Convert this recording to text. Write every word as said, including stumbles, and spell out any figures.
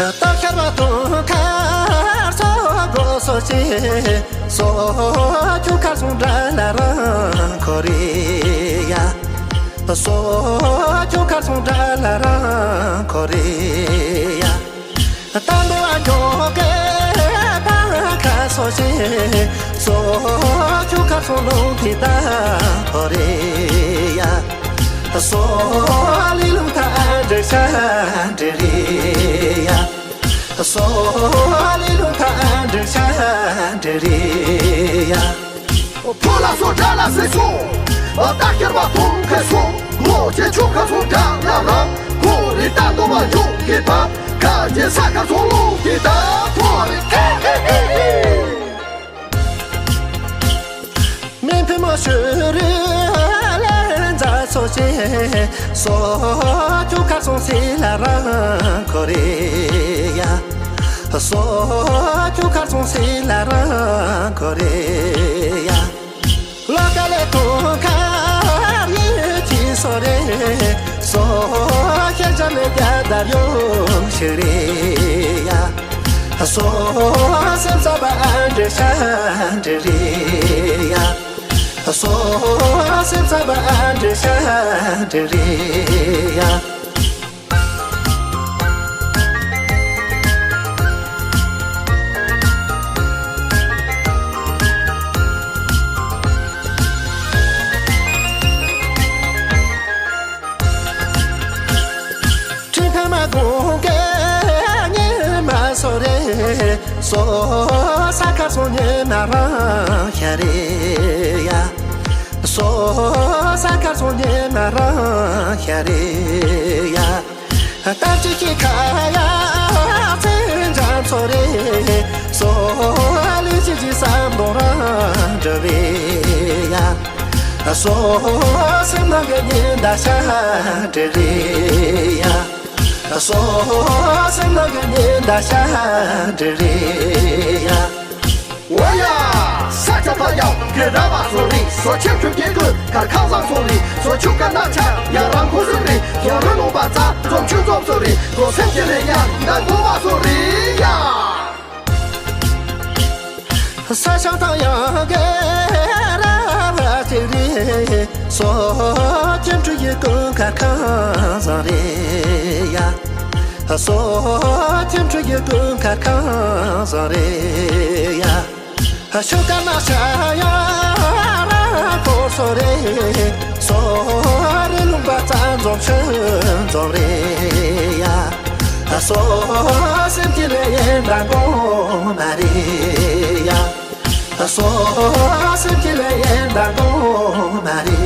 སྟག་ཤར་བ་དུང་དཀར་སོགས་སྒོ་སོགས་ཆེ། སོགས་ཆུ་ཁར་སོང་འདྲ་ལ་རང་འཁོར་རེ་ཡ། སོགས་ཆུ་ཁར་སོང་འདྲ་ལ་རང་འཁོར་རེ་ཡ། ད་འདོ་བ་འཇོག་གི་ཕ་ཁ་སོ་ཞེ། སོ་ཆུ་ཁ་སོ་ལུང་གི་ད་ཐོ་རེ་ཡ། སོ་ལི་ལུང་ཐ་འདྲེ་ཤ་འདྲེ་རེ་ཡ། སོ་ལི་ལུང་ཐ་འདྲེ་ཤ་འདྲེ་རེ་ཡ། ཕོ་ལ་སོ་དགྲ་ལ་སེ་སོ། ཨོ་ཏ་ཁྱེར་བ་ཕོ་ཁེ་སོ། ལོ་ཅེ་ཆུ་ཁ་སོ་དགྲ་ལ་ར། ཁོ་རི་ཏ་དོ་བ་ཡོ་གི་པ། ཁ་ཅེ་ས་ཁ་སོ་ལོ་གི་ད་ཕོ་རི་ཁེ་ཁེ་ཁེ་ཁེ། མི་ཕི་མོ་ཤུ་རུ་ལ་འཛའ་སོ་ཅེ། སོ་ཆུ་ཁ་སོང་སི་ལ་རང་ཁོ་རེ་ཡ། སོ་ཆུ་ཁ་སོང་སི་ལ་རང་ཁོ་རེ་ཡ། ལོ་ཀ་ལེ་ཐོ་ཁ་ཡེ་ཅི་སོ་རེ། སོ་ཁྱེད་ཅག་མེ་རྒྱ་དར་ཡོང་ཤི་རེ་ཡ། སོ་སེམས་ས་བ་འདྲེ་ཤ་འདྲེ་རེ་ཡ། སོ་སེམས་ས་བ་འདྲེ་ཤ་འདྲེ་རེ་ཡ། ཁྲི་ཕ་མ་དགོང་གི་ཉི་མ་སོ་རེ། སོ་ས་ཁ་སོ་ཉི་མ་རང་ཤ་རེ་ཡ། སོ་ས་ཁ་སོ་ཉི་མ་རང་ཤ་རེ་ཡ། ཏར་ཅི་ཅི་ཁ་ཡ་ཚེ་འཇམ་སོ་རེ། སོ་ལི་ཅི་ཅི་བསམ་དོ་རང་འགྲོ་བེ་ཡ། སོ་སེམས་ནང་གི་ཉི་ཟླ་ཤར་འདྲེ་རེ་ཡ། སོ་སེམས་ནང་གི་ཉི་ཟླ་ཤར་འདྲེ་རེ་ཡ། འོ་ཡ། ས་ཆ་ཕ་ཡག་གི་ར་བ་སོ་རི། སོ་ཆེ་ཁྱུ་གི་ཀུ་ཁར་ཁང་བཟང་སོ་རི། སོ་ཆུ་ཀ་ན་ཆ་ཡ་རང་ཁུ་སོ་རི། ཡ་རུ་ལུང་པ་ཙ་འཛོམ་ཆུ་འཛོམ་སོ་རི། སོ་སེམས་ཀྱི་རེ་ཡ་ད་གོ་བ་སོ་རི་ཡ། ས་ཞང་ཐང་ཡང་གི་ར་བ་ཅི་རི། སོ་ཁྱིམ་ཆུ་ཡི་ཀུན་ཁར་ཁང་བཟང་རེ་ཡ། སོ་ཁྱིམ་ཆུ་ཡི་ཀུན་ཁར་ཁང་བཟང་རེ་ཡ། ཤོ་ཀ་ན་ཤ་ཡ་ར་ཁོ་སོ་རེ། སོ་རི་ལུང་པ་ཙ་འཛོམ་ཆུ་འཛོམ་རེ་ཡ། སོ་སེམས་ཀྱི་ལེ་ཡན་དང་གོ་མ་རེ་ཡ། སོ་སེམས་ཀྱི་ལེ་ཡན་དང་གོ་མ་རེ་